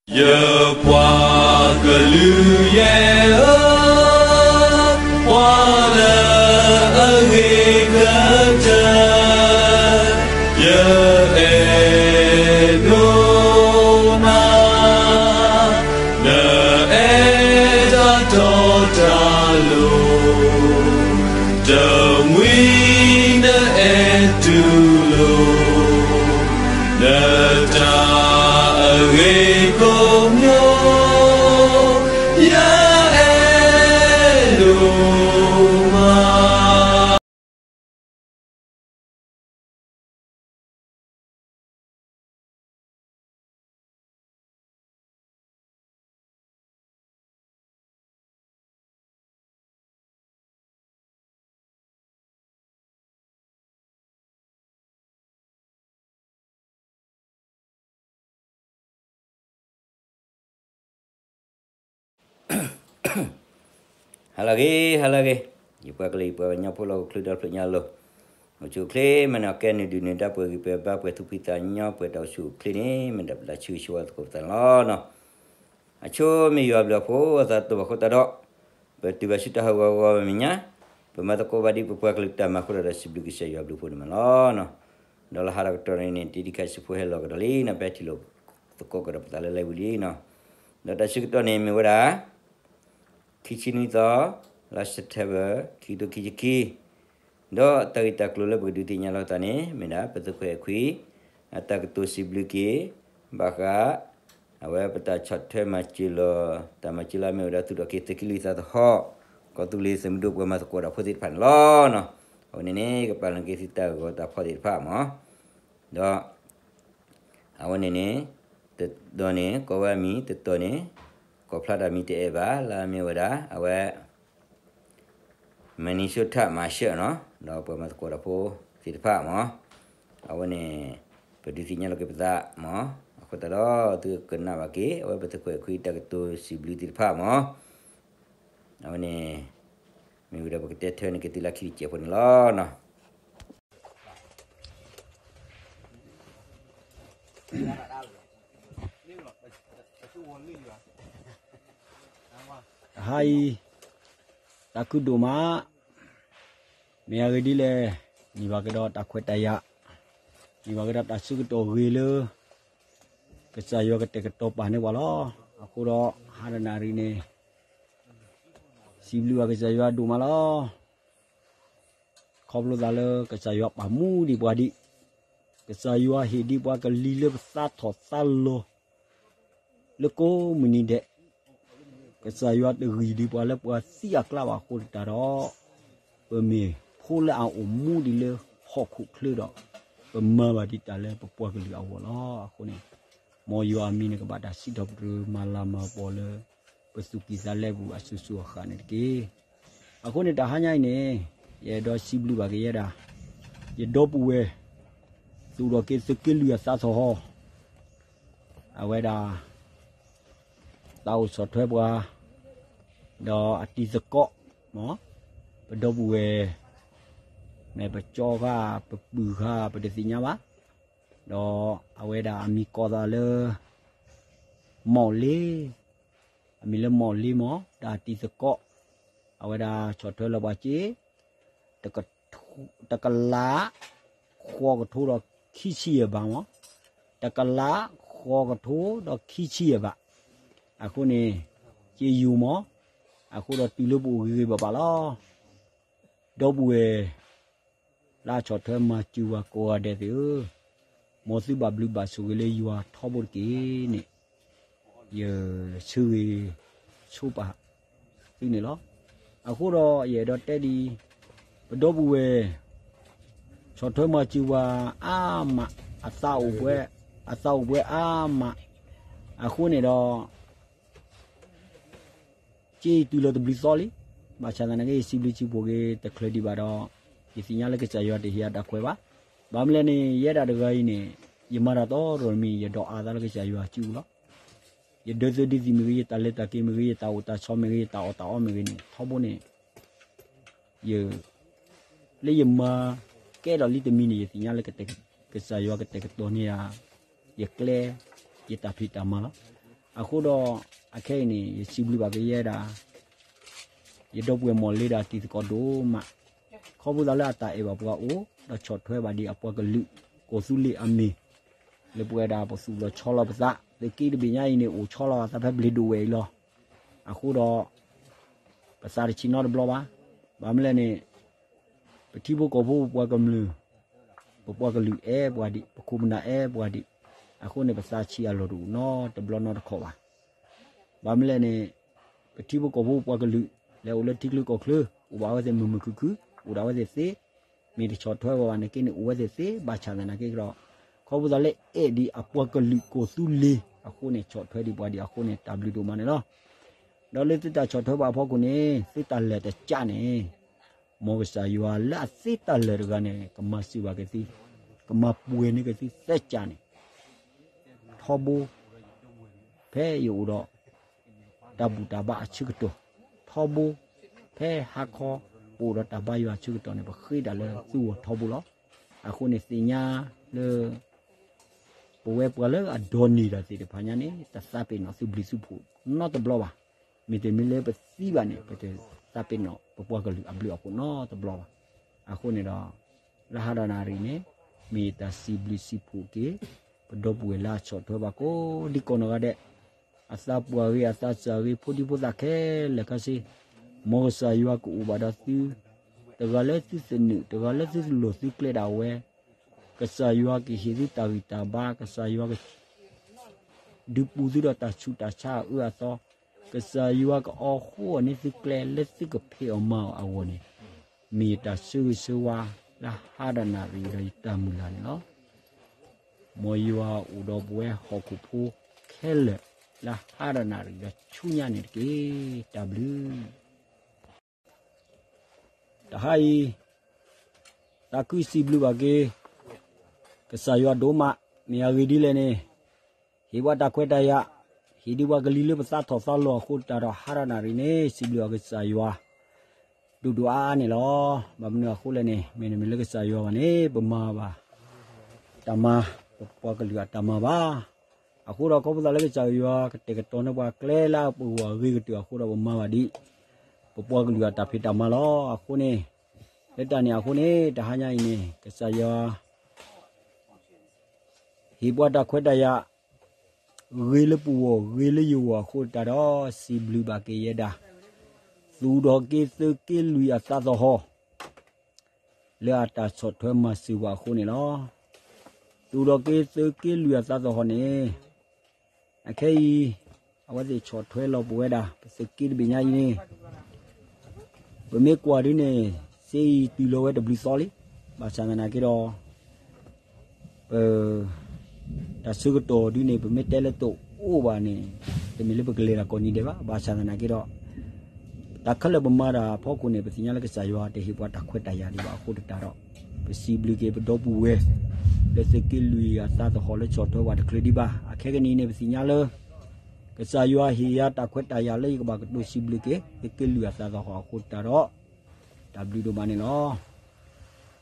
ယပှၤကလုာ်ယဲၢ်ဧၢ, ပှၤလၢအဂ့ၤကတၢၢ်, ယအဲၣ်ဒိးနၤ, နအဲၣ်တၢ်တီတၢ်လိၤ, တမှံၤနအဲၣ်တူၢ်လိာ် နတၢ်အဂ့ၤကိးမံၤ, ယအဲၣ်ဒိးမး. ဟါလၢအဂ့ၤ, ဟါလၢအဂ့ၤ, ယပှၤကလုာ်ယပှၤကညီဖိလၢဟီၣ်ခိၣ်ချၢဒီဖျၢၣ်ညါလီၤ. အိၣ်ဆူၣ်အိၣ်ချ့ မ့ၢ်နီၢ်ကဲနုာ်ဒုးနုာ်ဒါပှဲၤဂံၢ်ပှဲၤဘါပှဲၤသူၣ်ဖှံသးညီပှဲၤတၢ်အိၣ်ဆူၣ်အိၣ်ချ့န့ၣ် မ့ၢ်ဒၣ်ပတၢ်ဆၢဂ့ၤဆၢဝါသကိးပသးန့ၣ်လီၤ. အဆိမ့ၢ်ယွၤဘျုးအဖိအသးတဘၣ်ဃိသတးဒီး ပတုၤဘၣ်ဆူတၢ်ဟးဂီၤဂီၤမဲာ်ညါ, ပမၤသကိးဘၣ်ဒံးပပှၤကလုာ်တၢ်မၤအဃိဒီး စံးဘျုးကစၢ်ယွၤဘျုးဖှိၣ်န့ၣ်မးလီၤ. ဒီးလၢဟါဒီးကတီၢ်န့ၣ်န့ၣ် တံၤဒံးခါဆံးဖိဟဲလီၤကဒီးလံန့ၣ် ပဟဲထံၣ်လိာ်သကိးကဒီးပသးလၢလံဝံၤလံနီၤ. ဒီးတၢ်ဆၢကတီၢ်န့ၣ်မ့ၢ်ဝဲဒၣ် ခံဆံနွံသီ လါ September ခံကထိခံဆံခံ, ဒီးတၢ်ဂ့ၢ်တၢ်ကျိၤလၢပကဒုးသ့ၣ်ညါလီၤသးန့ၣ် မ့ၢ်ဒၣ်ပသုးခွဲးခွံ အတၢ်ကတိၤစံးဘျုးက့ၤ ဘၣ်ဃး အဝဲပတၢ်ဆီၣ်ထွဲမၤစၢၤလီၤ တၢ်မၤစၢၤလၢအမ့ၢ်ဝဲဒၣ်သုးထီၣ်က့ၤသုးက့လွံၢ်သးသဟီၣ် ကီၢ်သူလ့ၤသုးမုၢ်ဒိၣ်ပှၤမၤသကိးတၢ်ဖိသ့ၣ်တဖၣ်န့ၣ်လီၤ. အဝဲန့ၣ်န့ၣ် ကပာ်လီၤက့ၤသုတၢ်ဂီၤတၢ်ဖီၣ်သ့ၣ်တဖၣ်မး ဒီး အဝဲန့ၣ်န့ၣ် တတီၤန့ၣ် ကိးဝဲအမံၤ တတီၤန့ၣ် ကိးဖျါတၢ်မံၤတအဲၣ်ဘၣ် လၢအမ့ၢ်ဝဲဒၣ် အဝဲ Minnesota မၤရှၢၣ်နီၤ ဒီးပှၤမၤသကိးတၢ်ဖိသ့ၣ်တဖၣ်မး အဝဲန့ၣ် ပဒုးသ့ၣ်ညါလီၤက့ၤပသးမး အဃိသတးဒီး သုကနၣ်ဘၣ်က့ၤ အဝဲပသုးခွဲးခွံတၢ်ကတိၤစံးဘျုးသ့ၣ်တဖၣ်မး အဝဲန့ၣ် မ့ၢ်ဝံၤဒီးပကတဲထၢန့ၢ်က့ၤသုလၢခံတစဲးဖိန့ၣ်လီၤနီၤ. တဟါအံၤ တၢ်ခုၣ်ဒိၣ်မး မ့ၢ်အဂ့ၢ်ဒ်လဲၣ်, န့ၢ်ဘၣ်ကဒီးတၢ်ခွဲးတၢ်ယာ်, န့ၢ်ဘၣ်ကဒီးတၢ်ဆၢကတီၢ်ဂ့ၤလၢ ကစၢ်ယွၤကတဲာ်ကတီၤပာ်န့ၢ်ပှၤလီၤ. အဃိဒီး ဟါဒီးနၣ်ရံၣ်န့ၣ် စံးဘျုးဘၣ်ကစၢ်ယွၤဒိၣ်မးလီၤ. ခီဖျိသးလၢကစၢ်ယွၤပာ်မူဒံးပှၤဒံး, ကစၢ်ယွၤဟ့ၣ်ဒံးပှၤကလံၤလၢပသးထီၣ်သးလီၤ လၢကိးမုၢ်နံၤဒဲး, ကစၢ်ယွၤတဂံၢ်ဒံးပှၤလၢပှၤသံအကျါဘၣ်အဃိသတးဒီး, ပမ့ၢ်ဖိလၢအအိၣ်မူဒံးလၢဟီၣ်ခိၣ်ချၢဒီး, ပမၤဘၣ်ဒံးတၢ်လၢပပှၤကလုာ်အဂီၢ်လီၤ. အဃိန့ၣ်, မ်ယွၤအမံၤန့ၣ်ကဘၣ်တၢ်စံးထီၣ်ပတြၢၤမၤလၤမၤကပီၤလၢ ပသူၣ်ကံၢ်သးလဲပူၤအစိၤစိၤအဃၣ်န့ၣ်တက့ၢ်. အဃိန့ၣ်တဟါညါအံၤန့ၣ်, ယအဲၣ်ဒိးစံးဘျုးဘၣ်က့ၤယဲဒၣ်, ယဒီပုၢ်ဝဲၢ် သူၣ်ထီၣ်က့ၤသုးက့လွံၢ်အသးသဟီၣ် အဝဲဒၣ် သးအိၣ်ဆီၣ်ထွဲပှၤ, ဒီးအတံၤသကိး, ပဒီပုၢ်ဝဲၢ်, မ့ၢ်ပကၠီဃာ် ပပုၢ်ဃာ် ပတသ့ၣ်ညါဘၣ်, ဒီးအဝဲဒၣ်အမံၤကိးသးလၢ မီၣ်လ့, အမံၤလၢမီၣ်လ့မီၢ် ဒီးအတံၤသကိး, အဝဲဒၣ်ဆီၣ်ထွဲလီၤပှၤစ့ တကလး ဃိးကထိဒီးခံဆံယဲၢ်ဘးမီၢ်, တကလးဃိးကထိဒီးခံဆံယဲၢ်ဘး, အဃိန့ၣ်, က့ယိၤမီၢ်, အဃိဒီးတုၤလၢပအိၣ်ဂ့ၤဂ့ၤဘၣ်ဘၣ်လီၤ. ဒီပုၢ်ဝဲၢ် လၢဆီၣ်ထွဲမၤစၢၤပှၤကိးဂၤဒဲးသ့ၣ်ဧၢ, မ်သုဘၣ်ဘျုးဘၣ်ဆိၣ်ဂ့ၤလၢယွၤထီဘိတက့ၢ်န့ၣ်, ယဆၢဂ့ၤဆိပာ်သုန့ၣ်လီၤ. အဃိဒီးယအဲၣ်ဒိးတဲဒ်အံၤ, ပဒီပုၢ်ဝဲၢ် ဆီၣ်ထွဲမၤစၢၤပှၤအါမး, အသးအိၣ်ပှဲၤ, အသးအိၣ်ပှဲၤအါမး, အဃိန့ၣ်ဒီး က့ယတုၤလီၤတဘျုးသီလံ, ဘၣ်ဆၣ်သနာ်က့ ယစံးဘျုးစံးဖှိၣ်က့ၤတချုးဒံးဘၣ်ဒီး, ယသ့ၣ်ညါလၢကစၢ်ယွၤတဟ့ၣ်ယၤတၢ်ခွဲးဘၣ်. ဘၣ်မနုၤလဲၣ်န့ၣ် ယဲဒၣ်တဂၤအံၤန့ၣ်, ယမၤတၢ်တီတတီၤတမံၤ ယဒိးအါသးလၢကစၢ်ယွၤစုပူၤလီၤ. ယဒၢသုဒ်သိးမ့ၢ်ဂ့ၤ, ယတၢ်လဲၤတၢ်က့ၤမ့ၢ်ဂ့ၤ, ယတၢ်အိၣ်တၢ်ဆိးမ့ၢ်ဂ့ၤ, ယတၢ်အီၣ်တၢ်အီမ့ၢ်ဂ့ၤန့ၣ် ထီဘိန့ၣ် ယ လၢယမၤကဲထီၣ်လံတမံၤန့ၣ် ယသ့ၣ်ညါလၢ ကစၢ်ယွၤကတဲာ်ကတီၤန့ၢ်ယၤ ယကျဲ, ယတၢ်ဖံးတၢ်မၤလီၤ. အဃိဒီး အခဲအံၤန့ၣ် ယစံးဘျုးဘၣ်ကယဲဒၣ် ယဒီပုၢ်ဝဲၢ်မီၢ်လ့ဒီးတံၤသကိးဒိၣ်မး, ခီဖျိသးလၢအတၢ်အဲၣ်ဘၣ်ပှၤအိၣ် ဒီးဆီၣ်ထွဲဘၣ်ဒံးအပှၤကလုာ် ကီၢ်သူလ့ၤအမံၤ လၢပဝဲဒၣ်ပသူၣ်လီၤဆီလီၤပသး, သုးက့တဘ့ၣ်ညါအံၤန့ၣ် အိၣ်ဆီလီၤအသးဖဲဘျ့ဒိၣ်ဝဲၢ်အံၤလီၤ. အဃိဒီး ပသးတဆံးနီတဘျီဘၣ်. ဘၣ်မနုၤလဲၣ်န့ၣ် ပထံဖိကီၢ်ဖိပပှၤကမျၢၢ် ပပှၤကလုာ်အဲၣ်ပှၤဒံး, ပခိၣ်ပနၢ်အဲၣ်ပှၤဒံး, အဃိန့ၣ် ပသးဆံးအလီၢ်တအိၣ်နီတဘျီနီတခီၣ်ဘၣ်. ဘၣ်မနုၤလဲၣ်န့ၣ် ပထံဖိကီၢ်ဖိပပှၤကလုာ် လဲၤအိၣ်လၢထံချၢကီၢ်ချၢ အိၣ်ဘၣ်ဝဲသ့ၣ်မုာ်မုာ်ခုၣ်ခုၣ်, အိၣ်ဒၣ်ဝဲသ့ၣ်သ့, မ့ၢ်တဆီၣ်ထွဲဘၣ်ဘၣ်န့ၣ်က့န့ၣ် အိၣ်ဝဲသ့ၣ်သ့, ဘၣ်ဆၣ်သနာ်က့ဒီး ခီဖျိသးလၢအဲၣ်ဒံးအပှၤကလုာ်ကီၢ်သူလ့ၤအဃိန့ၣ် ဆီၣ်ထွဲဒံးပှၤဒံးအဃိန့ၣ် တၢ်ဘျုးဒိၣ်မးန့ၣ်လီၤ. ဒီးလၢသုတၢ်ဆီၣ်ထွဲဘၣ်အဖီခိၣ်န့ၣ် သုတၢ်လဲၤတကးန့ၣ် မ်ကစၢ်ယွၤလၢအသ့တၢ်လၢာ်တဂၤန့ၣ် ကမၤစၢၤဘၣ်က့ၤသု, ကမၤပှဲၤန့ၢ်က့ၤသုသၢကးန့ၣ် ထီဘိ ဖဲယအိၣ်ဒီး တၢ်ဘူၣ်တၢ်ဘါအဆၢကတီၢ်, ထီဘိ ဖဲဟါခီ ပအိၣ်ဒီးတၢ်ဘါယွၤအဆၢကတီၢ်န့ၣ် ပဃ့တၢ်လၢသုဂီၢ်ထီဘိလီၤ. အဃိန့ၣ်သ့ၣ်ညါလၢ ပဝဲပှၤလၢအဒိးန့ၢ်တၢ်သ့ၣ်တဖၣ်ညါန့ၣ် တသးပ့ၤနီၣ်သုဘျုးသုဖှိၣ်နီတဘျီဘၣ်. မ့တမ့ၢ်လၢပသံဘၣ်န့ၣ် ပတသးပ့ၤနီၣ်ပပှၤကလုာ်အဘျုးအဖှိၣ်နီတဘျီဘၣ်. အဃိန့ၣ်ဒီး လၢဟါဒီးနၣ်ရံၣ်န့ၣ် မ့ၢ်ယတၢ်စံးဘျုးစံးဖှိၣ်က့ၤ ပဒီပုၢ်ဝဲၢ်လၢအဆီၣ်ထွဲဘၣ်ကိးဒံကိးနီၢ်ဂၤဒဲး, အသးပှၢ်ဂ့ၤ အသးစၢ်ဂ့ၤ ဖိဒံဖိသၣ်ခဲလၢာ်ခဲဆ့, မ်ကစၢ်ယွၤကအိၣ်ဘၣ်ဒီးသု, တဂၤလၢသုသနၢၣ် တဂၤလၢသုလိၣ်သုကျဲဒၣ်ဝဲ, ကစၢ်ယွၤကဟ့ၣ်သုတၢ်ဂံၢ်တၢ်ဘါ, ကစၢ်ယွၤက ဒုးပူၤသုဒီးတၢ်ဆူးတၢ်ဆါအအၢအသီ, ကစၢ်ယွၤကအိးထီၣ်န့ၢ်သုကျဲလၢသုကဖံးအီၣ်မၤအီၣ်အဂီၢ်န့ၣ်, မ့ၢ်ယတၢ်ဆၢဂ့ၤဆၢဝါလၢဟါဒီးနၣ်ရံၣ်ဒီးယတၢ်မုၢ်လၢ်န့ၣ်လီၤ. မ်ယွၤအိၣ်ဒီးပဝဲဟီၣ်ခိၣ်ဖိခဲလၢာ်လၢဟါဒီးနၣ်ရံၣ်ဒီးဆူညါန့ၣ်တက့ၢ်. တၢ်ဘျုး တဟါအံၤ သးခုစံးဘျုးဘၣ်က့ၤ ကစၢ်ယွၤဒိၣ်မး, မ့ၢ်အဂ့ၢ်ဒ်လဲၣ်န့ၣ်, ဟ့ၣ်ပှၤတၢ်ခွဲးတၢ်ယာ်, ဟ့ၣ်ဒံးပှၤကလံၤလၢပသးထီၣ်သးလီၤအဃိတၢ်ဒီးဟါဒီးနၣ်ရံၣ်န့ၣ် စံးဘျုးအီၤကစၢ်ယွၤ ဒိၣ်ဒိၣ်အါအါန့ၣ်လီၤ. ဘၣ်မနုၤအဃိလဲၣ်န့ၣ် မ့တမ့ၢ်လၢကစၢ်ယွၤဘၣ်န့ၣ် ပမၤဘၣ် တၢ်မၤ, ပပှၤကလုာ်အတၢ်မၤဘၣ်. အဃိဒီးခီဖျိသးလၢကစၢ်ယွၤကတဲာ်ကတီၤန့ၢ်ပှၤကျဲလၢအပဂီၢ်အဂ့ၤကတၢၢ်အဃိဒီးပမၤဘၣ်ဒ် ပပှၤကလုာ်အတၢ်ဖံးတၢ်မၤလီၤ. အဃိန့ၣ် လၢတၢ်န့ၣ်အဃိန့ၣ် တဟါညါအံၤန့ၣ် ကစၢ်ယွၤ ဟ့ၣ်ပှၤတၢ်ခွဲးတၢ်ယာ် ဂ့ၤလၢပဂီၢ် ဂ့ၤလၢယဂီၢ်အဃိတၢ်ဒီး စံးဘျုးဘၣ်က့ၤယဲဒၣ် သူၣ်ထီၣ်က့ၤသုးက့လွံၢ်အသးသဟီၣ် လၢအတၢ်ဆီၣ်ထွဲမၤစၢၤပှၤအဃိန့ၣ်လီၤ. သူၣ်ထီၣ်က့ၤသုးက့လွံၢ်အသးသဟီၣ်န့ၣ် အခဲအံၤ အဝဲသ့ၣ်ဆီၣ်ထွဲလီၤပဝဲဒၣ် ပသုးက့တဘ့ၣ်ညါအံၤန့ၣ် ပမ့ၢ်ကွၢ်ဒ်န့ၣ် စ့အံၤတုၤလီၤဝဲတဘျုးသီလံ. ဘၣ်ဆၣ်သနာ်က့ဒီး ပ တၢ်ဆၢကတီၢ်ဒ်န့ၣ် ပမ့ၢ်တဲလၢတအိၣ်ဘၣ်န့ၣ် တမ့ၢ်လၢပကလဲၤတၢ်ကိးနံၤဒဲးဘၣ်. ဘၣ်ဆၣ်သနာ်က့ဒီး တၢ်ခဲလၢာ်ပမၤတၢ်အဖီခိၣ်န့ၣ် ပသ့ၣ်ညါလၢကစၢ်ယွၤတဟ့ၣ်ပှၤတၢ်ခွဲးတၢ်ယာ်ဒံးဘၣ်အဃိတၢ်ဒီး ပစံးဘျုးက့ၤပဒီပုၢ်ဝဲၢ် လၢသုးက့လွံၢ်အသးသဟီၣ်လၢဆီၣ်ထွဲပှၤတချုးဒံးဘၣ်. အခဲကနံၣ်အံၤန့ၣ် ပသ့ၣ်ညါလၢ ကစၢ်ယွၤဟ့ၣ်ယၤတၢ်ခွဲးတၢ်ယာ်လၢယကဘၣ်ကတိၤစံးဘျုးက့ၤ သုးက့လွံၢ်အသးသဟီၣ်အဃိတၢ်ဒီး တၢ်ဘျုးဒိၣ်မးန့ၣ်လီၤ.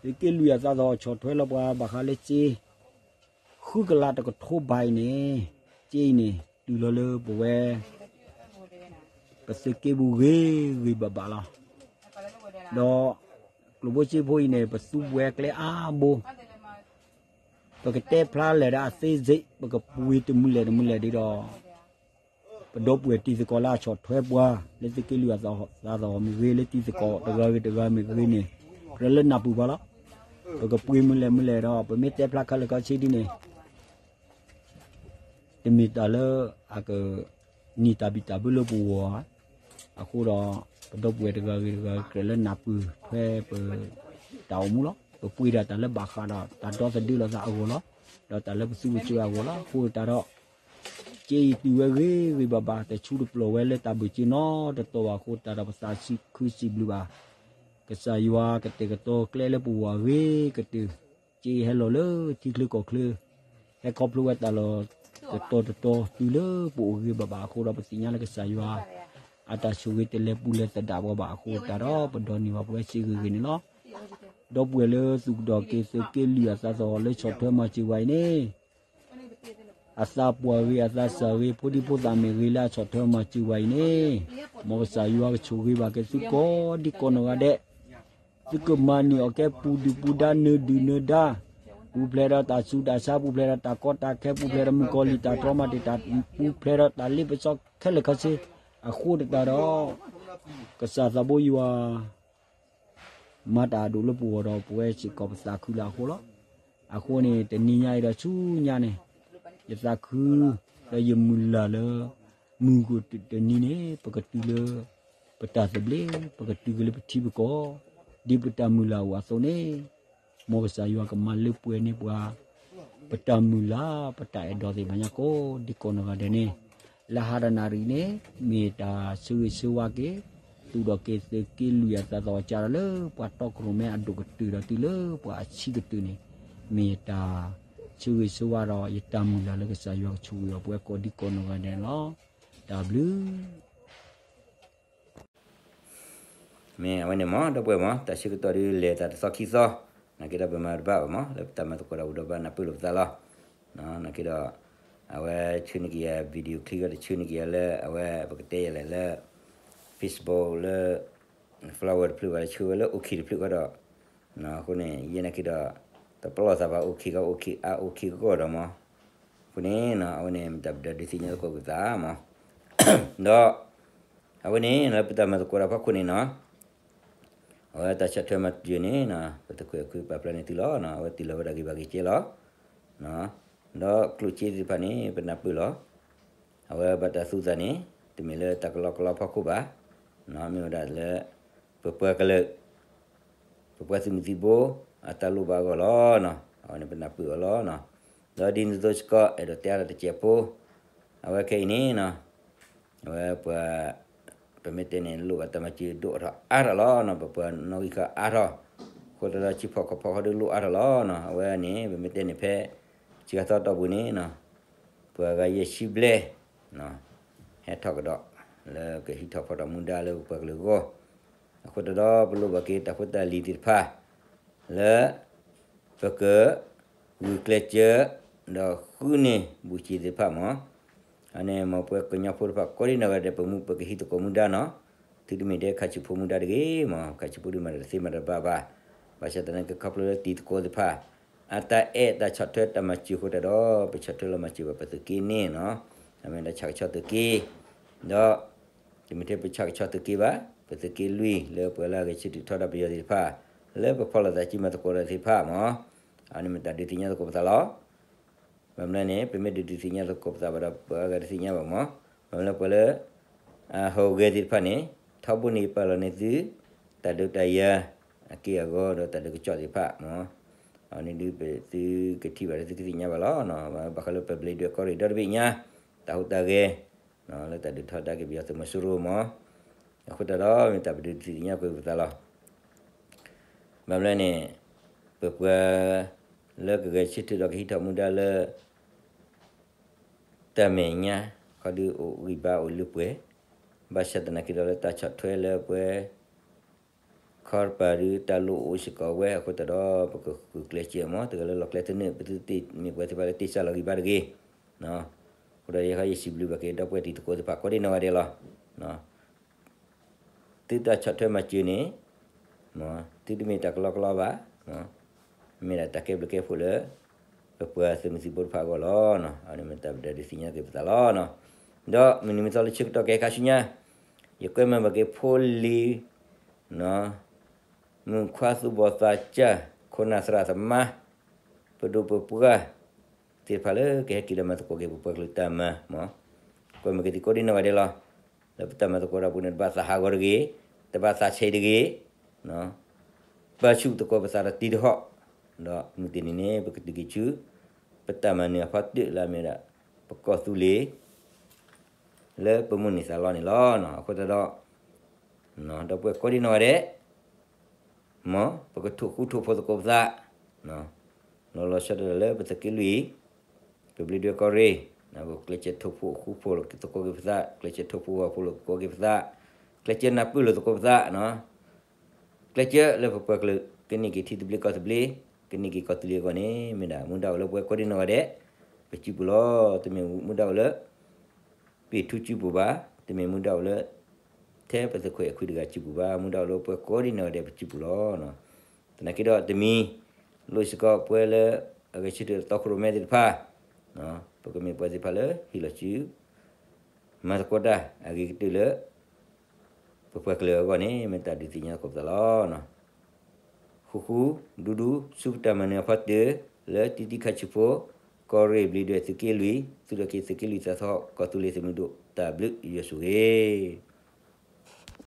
သုးက့လွံၢ်အသးသဟီၣ်ဆီၣ်ထွဲလီၤပှၤဘၣ်ဃးလၢစ့ ဃုကလးတကထိဘးအံၤန့ၣ် စ့အံၤန့ၣ် တုၤလီၤလၢပဝဲ ပသုးက့ပူၤဂ့ၤဂ့ၤဘၣ်ဘၣ်လီၤ. ဒီးကျိၣ်ဖိစ့ဖိအံၤန့ၣ် ပသူပှဲၤကျဲအါဘိ ပကတဲဖျါလဲၣ်ဒၣ်အသေးစိတ် ပကပှ့ၤတမုၢ်လဲၣ်တမုၢ်လဲၣ်ဒ်ဒီး ပဒီပုၢ်ဝဲၢ်တံၤသကိးလၢအဆီၣ်ထွဲပှၤ လၢသုးက့လွံၢ်အသးသဟီၣ်မ့ၢ်ဂ့ၤ လၢတံၤသကိးတဂၤဂ့ၤတဂၤမ့ၢ်ဂ့ၤန့ၣ် ကြၢးလၢနၢ်ပၢၢ်ပှၤလီၤ. ပကပှ့ၤမုၢ်လဲၣ်မုၢ်လဲၣ်ဒီး ပမ့ၢ်တဲဖျါခဲလၢာ်ခဲဆ့ဒ်န့ၣ် တမ့ၢ်တၢ်လၢအက န့ၢ်တၢ်ဘံၣ်တၢ်ဘၢလၢပဂီၢ်ဧါ. အဃိဒီး ပဒီပုၢ်ဝဲၢ်တဂၤဂ့ၤတဂၤ ကြၢးလၢနၢ်ပၢၢ်ထွဲပတၢ်အိၣ်မူလီၤ. ပပှ့ၤဒၣ်တၢ်လၢဘၣ်ဃးဒီးတၢ်ဒီသဒၢလိာ်သးအဂီၢ်လီၤ. ဒီးတၢ်လၢပသူပစၢၤအဂီၢ်လီၤ. အဃိတၢ်ဒီး စ့အံၤတုၤဝဲဂ့ၤဂ့ၤဘၣ်ဘၣ် တဆူတပျီၢ်ဝဲလၢတၢ်ဘၢၣ်စၢၤနီတတီၤဘၣ်အဃိတၢ်ဒီး ပသးခုစံးဘျုးဘၣ် ကစၢ်ယွၤကတဲာ်ကတီၤကျဲလၢပဂီၢ်အဂ့ၤကတၢၢ် စ့အံၤဟဲလီၤလၢထံချၢကီၢ်ချၢ ဟဲခီဖျိဝဲတၢ်လီၢ်တတီၤတတီၤ တုၤလၢပအိၣ်ဂ့ၤဘၣ်ဘၣ်အဃိဒီး ပသ့ၣ်ညါလၢကစၢ်ယွၤ အတၢ်ဆိၣ်ဂ့ၤတလဲၤပူၤလဲၤသဒၣ်ပှၤဘၣ်အဃိတၢ်ဒီး ပဒိးန့ၢ်ဘၣ်ပဝဲစ့ဂ့ၤဂ့ၤန့ၣ်လီၤ. ဒီပုၢ်ဝဲၢ်လၢသူၣ်ထီၣ်က့ၤသုးက့လွံၢ်အသးသဟီၣ်လၢဆီၣ်ထွဲမၤစၢၤပှၤအံၤန့ၣ် အသးပှၢ်ဂ့ၤ အသးစၢ်ဂ့ၤ ဖိဒံဖိသၣ်မ့ၢ်ဂ့ၤ လၢအဆီၣ်ထွဲမၤစၢၤဝဲအံၤန့ၣ်, မ်ကစၢ်ယွၤကဆိၣ်ဂ့ၤဘၣ်က့ၤသုကိးဒံကိးနီၢ်ဂၤဒဲး, သုကမၤန့ၢ်အီၤကဲပူၤဒုၣ်ပူၤဒါ နၢၤဒုၣ်နၢၤဒါ, ပူၤဖျဲးဒီးတၢ်ဆူးတၢ်ဆါ ပူၤဖျဲးဒီးတၢ်ကီတၢ်ခဲ ပူၤဖျဲးဒီးမုၣ်ကီၤလံၢ်တၢ်တြီမၤတ့ၢ်တၢ် ပူၤဖျဲးဒီးတၢ်လ့ပစီခဲလၢာ်ခဲဆ့ အဃိသတးဒီး ကစၢ်သးဘိယွၤ မၤတၢ်အဒိၣ်လၢပဂီၢ်ဒီး ပဝဲစ့ၢ်ကီးပသးခုလၢအဃိလီၤ. အဃိန့ၣ် တနံၤညါအံၤဒီးဆူညါန့ၣ်, ယသးခု ဒီးယမုၢ်လၢ်လၢ မုၢ်ဂီၤတနံၤန့ၣ် ပကတုၤလၢ ပတၢ်သဘျ့, ပကတုၤက့ၤလၢပထံပကီၢ်, ဒ်ပတၢ်မုၢ်လၢ်အိၣ်အသိးန့ၣ်, မ်ကစၢ်ယွၤကမၤလၢပှဲၤန့ၢ်ပှၤ ပတၢ်မုၢ်လၢ် ပတၢ်အဲၣ်ဒိးသ့ၣ်တဖၣ်ညါကိးဒံကိးနီၢ်ဂၤဒဲးန့ၣ်, လၢဟါတနၣ်ရံၣ်န့ၣ် မ့ၢ်တၢ်ဆၢဂ့ၤဆၢဝါက့ၤ သူၣ်ထီၣ်က့ၤသုးက့လွံၢ်အသးသီၣ်ကၢ်ဒီးလၢပှၤတီခိၣ်ရိၣ်မဲအဒိၣ်ကတၢၢ်ဒီးတုၤလၢပှၤအဆံးကတၢၢ်န့ၣ်, မ့ၢ်တၢ်ဆၢဂ့ၤဆၢဝါဒီးယတၢ်မုၢ်လၢ်လၢကစၢ်ယွၤကဆိၣ်ဂ့ၤအီၤပဝဲကိးဒံကိးနီၢ်ဂၤဒဲးန့ၣ်လီၤ. တၢ်ဘျုး မ့ၢ်အဝဲန့ၣ်မ့ၢ် ဒီပုၢ်ဝဲၢ်မ့ၢ် တၢ်ဆၢကတီၢ်ဒုးလဲၤတၢ်တသီခံသီ, နာ်က့ဒီးပမၤတဘၣ်ဘၣ်မ့ၢ် လၢပတၢ်မၤသကိးတၢ်အိၣ်ဒီးဘၣ်နၢ်ပၢၢ်လိာ်ပသးလီၤ. နာ်က့ဒီး အဝဲဆှၢန့ၢ်က့ၤယၤ video clip ဒီးဆှၢန့ၢ်က့ၤယၤလၢ အဝဲပကတဲယၤလဲၣ်လၢ Facebook လၢ follower တဖျၢၣ်ဘၣ်လၢဆှၢဝဲလၢ OK တဖျၢၣ်ဃီဒီး အဃိန့ၣ် ယဲနာ်က့ဒီး တပလီၢ်သးဘၣ် OK ကီ OK အါ OK ကီဒီးမ့ၢ် အဃိန့ၣ် အဝဲန့ၣ် မ့ၢ်တၢ်ဘျုးဒုးသ့ၣ်ညါသကိးပသးမ့ၢ် ဒီး အဝဲန့ၣ် လၢပတၢ်မၤသကိးတၢ်ဖီခိၣ်န့ၣ်နီၤ, အဝဲတၢ်ဆီၣ်ထွဲမၤစၢၤန့ၣ် ပတခွဲးခွဲးပာ်ဖျါန့ၢ်သုလီၤ. အဝဲတ့ၢ်လီၤဝဲဒၣ်ဂ့ၤဘၣ်ဂ့ၤကဲလီၤ. ဒီးကျိၣ်စ့သ့ၣ်တဖၣ်န့ၣ် ပနၢ်ပၢၢ်လီၤ. အဝဲဘၣ်တၢ်သူသးန့ၣ် တမ့ၢ်လၢတၢ်ကလီကလီဖီခိၣ်ဘၣ်, မ့ၢ်ဝဲဒၣ်လၢ ပပှၤကလုာ် ပပှၤသုးမုၢ်သံၣ်ဘိ အတၢ်လိၣ်ဘၣ်အဂီၢ်လီၤ. အဝဲန့ၣ်ပနၢ်ပၢၢ်အီၤလီၤ. ဒီးဒ်န့ၣ်အသိးစ့ၢ်ကီး အဲၣ်ဒိးတဲအါထီၣ်တစဲးဖိ, အဝဲခဲအံၤန့ၣ် အဝဲပှၤ ပမ့ၢ်တဲန့ၣ် လိၣ်ဘၣ်တၢ်မၤစၢၤဒိၣ်ထီၣ်အါထီၣ်လီၤ. ပပှၤနီၣ်ဂံၢ်ဃၣ်အါထီၣ်, အဃိသတးဒီး ဆံးဖီၣ်ခီၣ်ဖီၣ်ဃီဒီးလိၣ်အါထီၣ်လီၤ. အဝဲန့ၣ် ပမ့ၢ်တဲန့ၣ်ဖဲ စှၤသီတီၢ်ပူၤန့ၣ် ပှၤဂၤယဲၢ်ဆံဘျဲၣ် ဟဲထီၣ်ကဒီး လၢကဟံးထီၣ်ဖီၣ်ထီၣ်မူဒါလၢပပှၤကလုာ်အဂီၢ်, အဃိသတးဒီး ပလိၣ်ဘၣ်က့ၤတၢ်ဖိတၢ်လံၤသ့ၣ်တဖၣ် လၢ ပက ဂုာ်ကျဲးစၢး ဒီးဃုန့ၢ်ဘူးစ့ၤသ့ၣ်တဖၣ်မ့ၢ်, အန့ၣ်မ်ပဝဲကညီဖိတဖၣ်ကိးဒံနီၢ်ဂၤဒဲး ပမူပကဟံးသကိးမူဒါနီၤ, သုတမ့ၢ်ဒဲခးဆံးဖိမူဒါတဂ့ၤမ့ၢ်, ခးဆံးဖိဒုးမၤတၢ်တသ့မၤတၢ်တဘၣ်ဘၣ်, ဘၣ်ဆၣ်သနာ်က့ခီဖျိလၢတံၤသကိးသ့ၣ်တဖၣ် အတၢ်အဲၣ်တၢ်ဆီၣ်ထွဲတၢ်မၤစၢၤအဃိတၢ်ဒီး ပဆီၣ်ထွဲလီၤမၤစၢၤဘၣ်ပသုးက့န့ၣ်နီၤ, အမ့ၢ်ဒၣ်ဆၣ်ကဆီသုးက့, ဒီး တမ့ၢ်ထဲပဆၣ်ကဆီသုးက့ဘၣ်, ပသုးက့လွံၢ်လၢပှၤလၢအဂဲၤဆၢထၢၣ်ထီဒါပယီၤသ့ၣ်တဖၣ်, လၢပဖီၣ်လိာ်သးစုမၤသကိးတၢ်သ့ၣ်တဖၣ်မ့ၢ်, အန့ၣ်မ့ၢ်တၢ်ဒုးသ့ၣ်ညါသကိးပသးလီၤ. ဘၣ်မနုၤန့ၣ် ပမ့ၢ်ဒုးဒုးသ့ၣ်ညါသကိးပသးဘၣ်ဒီး ပှၤဂၤတသ့ၣ်ညါဘၣ်မ့ၢ်, ဘၣ်မနုၤပှၤလၢ အဟူးဂဲၤသ့ၣ်တဖၣ်န့ၣ် ထီဘိန့ၣ်ယပာ်လီၤန့ၢ်သု တၢ်ဒုးတၢ်ယၤ အက့ၢ်အဂီၤဒီးတၢ်ဒုးကစီၣ်သ့ၣ်တဖၣ်မ့ၢ်, အန့ၣ်ဒုးပသုကထံၣ်ဘၣ်ဒီးသုကသ့ၣ်ညါဘၣ်လီၤ. ဘၣ်ဃးလၢပဘျ့ဒွဲၣ်ကီၢ်ရ့ၣ်ဒီတဘ့ၣ်ညါ တၢ်ဟူးတၢ်ဂဲၤ လၢတၢ်ဒုးထီဒါက့ၤပယီၤသုးမီၤစိရိၤမ့ၢ်, အဃိတၢ်ဒီးမ့ၢ်တၢ်ပဒုးသ့ၣ်ညါကွံာ်ပသးလီၤ. ဘၣ်မနုၤန့ၣ် ပပှၤ လၢကဂဲၤဆၢထၢၣ်ဒီးကဟံးထီၣ်မူဒါလၢ တၢ်မဲာ်ညါ ခီဒုးအိၣ်ဂံၢ်ဘါအိၣ်လၢပှဲၤ, ဘၣ်ဆၣ်သနာ်က့ဒီးလၢတၢ်ဆီၣ်ထွဲလၢပှၤ ခီတပၤဒုးတၢ်လိၣ်အိၣ်စ့ၢ်ကီးဝဲအဃိတၢ်ဒီး ပကဂုာ်ကျဲးစၢးမ့ၢ် တဂၤလၢလီၢ်ကျဲသနၢၣ် ပသုတမ့ၢ်ပှၤသ့ၣ်တဖၣ်လၢတ့ၢ်စၢ်လီၤဂံၢ်ဘါတဂ့ၤ. အဃိဒီးယဲခီယစံးဘျုးဘၣ်က့ၤဒီပုၢ်ဝဲၢ်တံၤသကိးသ့ၣ်တဖၣ်ကိးဒံနီၢ်ဂၤဒဲးလီၤ. သုတၢ်ဆီၣ်ထွဲမၤစၢၤန့ၣ် သုတမ့ၢ်တၢ်ကလီကလီဘၣ်, မ့ၢ်ဒၣ်တၢ်ကဲဘျုးကဲဖှိၣ်လၢ ပပှၤသုးမုၢ်သံၣ်ဘိတဖၣ်အဂီၢ်လီၤ. အန့ၣ်မ့ၢ်တၢ်ပဒုးသ့ၣ်ညါက့ၤပသးလီၤ. ဒီးမုၢ်နံၤမုၢ်သီလၢဆၢကတီၢ်ကဟဲခါဆူညါ ယကွဲမုာ်ဘၣ်က့ၤဖိလံၤ မုၣ်ခွါသူၣ်ဘီၣ်သးစၢ် ခိၣ်နၢ်သရၣ်သမါ ပဒိၣ်ပပှၢ် သ့ၣ်တဖၣ်လၢကဟဲက့ၤဒီးမၤသကိးက့ၤပပှၤကလုာ်တၢ်မၤမ့ၢ်, ကွဲမုာ်က့ၤသုကိးဒံနီၢ်ဂၤဒဲးလီၤ. လၢပတၢ်မၤသကိးတၢ်ပူၤန့ၣ် တဘၣ်သးဟးဂီၤတဂ့ၤ, တဘၣ်သးဆဲးတဂ့ၤ, ပာ်ဆူၣ်သကိးပသးဒီးတံၤတဟီၣ်, ဒီးမုၢ်တနံၤန့ၣ် ပကတုၤက့ၤဆူ ပတၢ်မၤနၢၤအဖီတၢၣ်လၢအမ့ၢ်ဝဲဒၣ် ပကီၢ်သူလ့ၤ လၢပမိၣ်န့ၢ်သးလီန့ၣ်လီၤ. အဃိသတးဒီး ဒီပုၢ်ဝဲၢ်ကိးဒံနီၢ်ဂၤဒဲး မ်ပကထိၣ်ဃူထိၣ်ဖိးသကိးပသး, လီၤလီၤဆီဆီဒၣ်လၢပသုးက့လွံၢ်, ပဘျ့ဒွဲၣ်ကီၢ်ရ့ၣ်, ပကျဲးစၢးထိၣ်ဖိးဃူဖိးသကိးက့ၤပသး, ကျဲးစၢးထိၣ်ဖိးဂီၤဖိးသကိးက့ၤပသး, ကျဲးစၢးနၢ်ပၢၢ်လိာ်သကိးပသး, ကျဲးစၢးလၢပပှၤကလုာ် ကန့ၢ်က့ၤထံသဘျ့ကီၢ်သဘျ့, ကန့ၢ်က့ၤကီၢ်သူလ့ၤအဂီၢ်န့ၣ် မ့ၢ်ဒၣ်မူဒါအိၣ်လၢပဝဲကိးဒံနီၢ်ဂၤဒဲး, ပစုပူၤလီၤ. တမ့ၢ်မူဒါအိၣ်လၢ ပ့ၢ်ထူစုပူၤဘၣ်, တမ့ၢ်မူဒါအိၣ်လၢ ထဲပသုးခွဲးအခွံတဂၤစုပူၤဘၣ်, မူဒါအိၣ်လၢပှၤကိးဒံနီၢ်ဂၤဒဲးပစုပူၤလီၤ. သနာ်က့ဒီးတမံၤ လိၣ်စ့ၢ်ကီးပှၤလၢ အဂဲၤဆၢထၢၣ်တီခိၣ်ရိၣ်မဲသ့ၣ်တဖၣ်, ပကမ့ၢ်ပှၤသ့ၣ်တဖၣ်လၢဟ့ၣ်လီၤစု မၤသကိးတၢ်အဂ့ၤကတၢၢ်လၢ ပပှၤကလုာ်အဂီၢ်န့ၣ် မ့ၢ်တၢ်ဒုးသ့ၣ်ညါသကိးပသးလီၤ. ဃူဃူဒူဒူ ဆူပတၢ်မၤနၢၤအဖီတၢၢ် လၢတံတံခါဆံးဖိ ကီၢ်ရ့ၣ်ဘျံးဒွဲၣ်သုးက့လွံၢ် သုးလီၢ်က့ၤသုးက့လွံၢ်သးသဟီၣ် ကီၢ်သူလ့ၤသုးမုၢ်ဒိၣ် တၢ်ဘျုးယွၤဆိၣ်ဂ့ၤ